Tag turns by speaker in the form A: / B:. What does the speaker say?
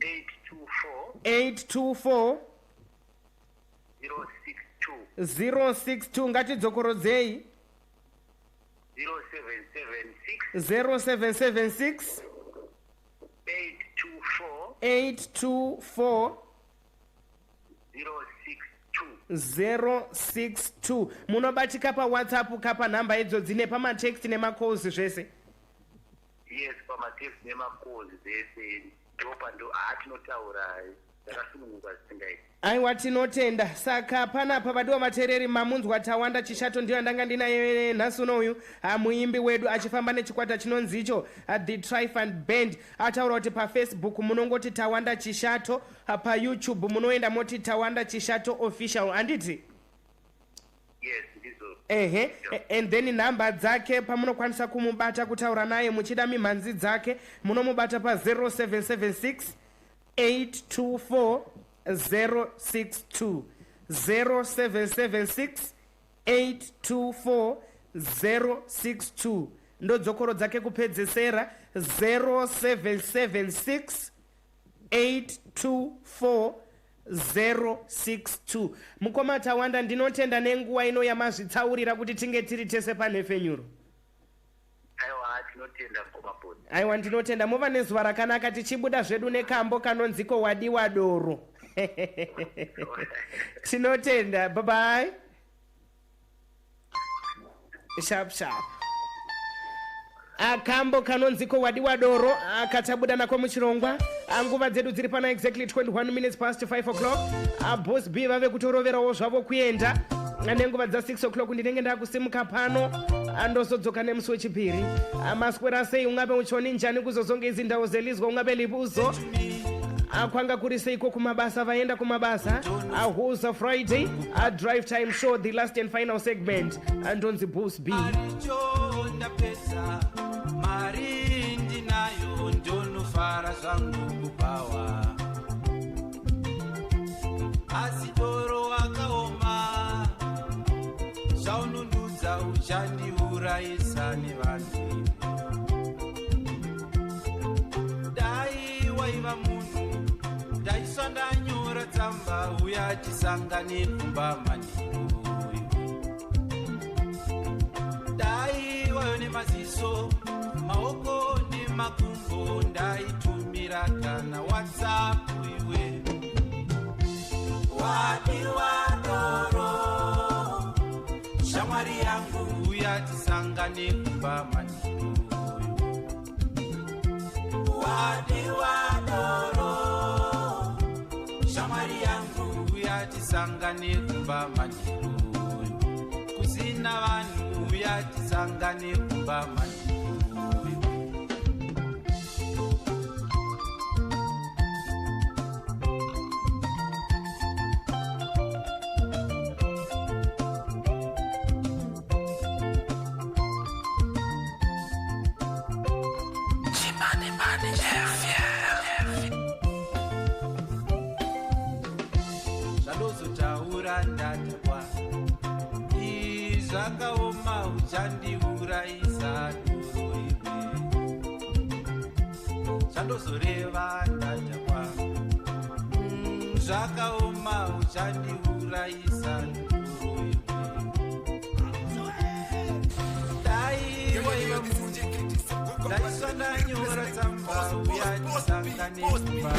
A: 824
B: 824
A: 062.
B: 062. Ngatidzokorodzei.
A: 0776
B: 0776
A: 824
B: 824
A: 062.
B: 062. Munobatika paWhatsApp kapa nhamba idzodzi nepamatext nemacalls zvese?
A: Yes, pamatext nemacalls zvese, ndopando atinotaura takasununguka zvisingaiti.
B: Aiwa, tinotenda. Saka panapa, vadiwa vateereri, mamunzwa Tawanda Chishato, ndiyo andanga ndinaye nhasi unoyu. Muimbi wedu achifamba nechikwata chinonzi icho The Trifant Band. Ataura kuti paFacebook munongoti Tawanda Chishato, paYouTube munoenda moti Tawanda Chishato Official, handiti?
A: Yes, ndizvo.
B: Ehe. And then nhamba dzake pamunokwanisa kumubata, kutaura naye muchida mimhanzi dzake, munomubata pa0776 824 062, 0776 824 062. Ndodzokoro dzake kupedzesera, 0776 824 062. Mukoma Tawanda, ndinotenda nenguva ino yamazvitsaurira kuti tinge tiri tese panhefenyuro.
A: Aiwa, tinotenda, mukoma.
B: Aiwa, ndinotenda. Muva nezuva rakanaka. Tichibuda zvedu nekambo kanonziko Wadiwa Doro. Tinotenda, bye bye, sharp sharp. Akambo kanonziko Wadiwa Doro akatabuda nako muchirongwa. Nguva dzedu dziri pana exactly 21 minutes past 5 o'clock. Boss B vave kutoroverawo zvavo kuenda. Nenguva dza6 o'clock ndinenge ndakusimuka pano, andozodzoka nemusi wechipiri. Maswera sei? Ungabe uchoni njani kuzo zonke izindawo zelizwe? Ungabe libuzo kwanga kuri seiko kumabasa? Vaenda kumabasa. Ahuza Friday, a Drive Time Show, the last and final segment. Andonzi Boss B.
C: Maricho ndapedza, mari ndinayo, ndonofara zvangu kupawa, asi doro wakaoma, zvaunondudza uchandiurayisa nevanhu. Dai waiva munhu, ndaisva ndanyora tsamba, uya tisangane kumba manheru. Dai wayo nemaziso, maoko nemakumbo, ndaitumira kana WhatsApp iwe. Wadiwa doro, shamwari yangu, uya tisangane kumba manheru. Wadiwa doro, shamwari yangu, uya tisangane kumba manheru, kusina vanhu, uya tisangane kumba manheru.
D: Chimanimani FM.
C: Zvandozotaura ndadhakwa, zvakaoma, uchandiurayisa doro iwe. Zvandozoreva ndadhakwa, zvakaoma, uchandiurayisa doro iwe. Dai waiva munhu, ndaisva ndanyora tsamba, uya tisangane kumba.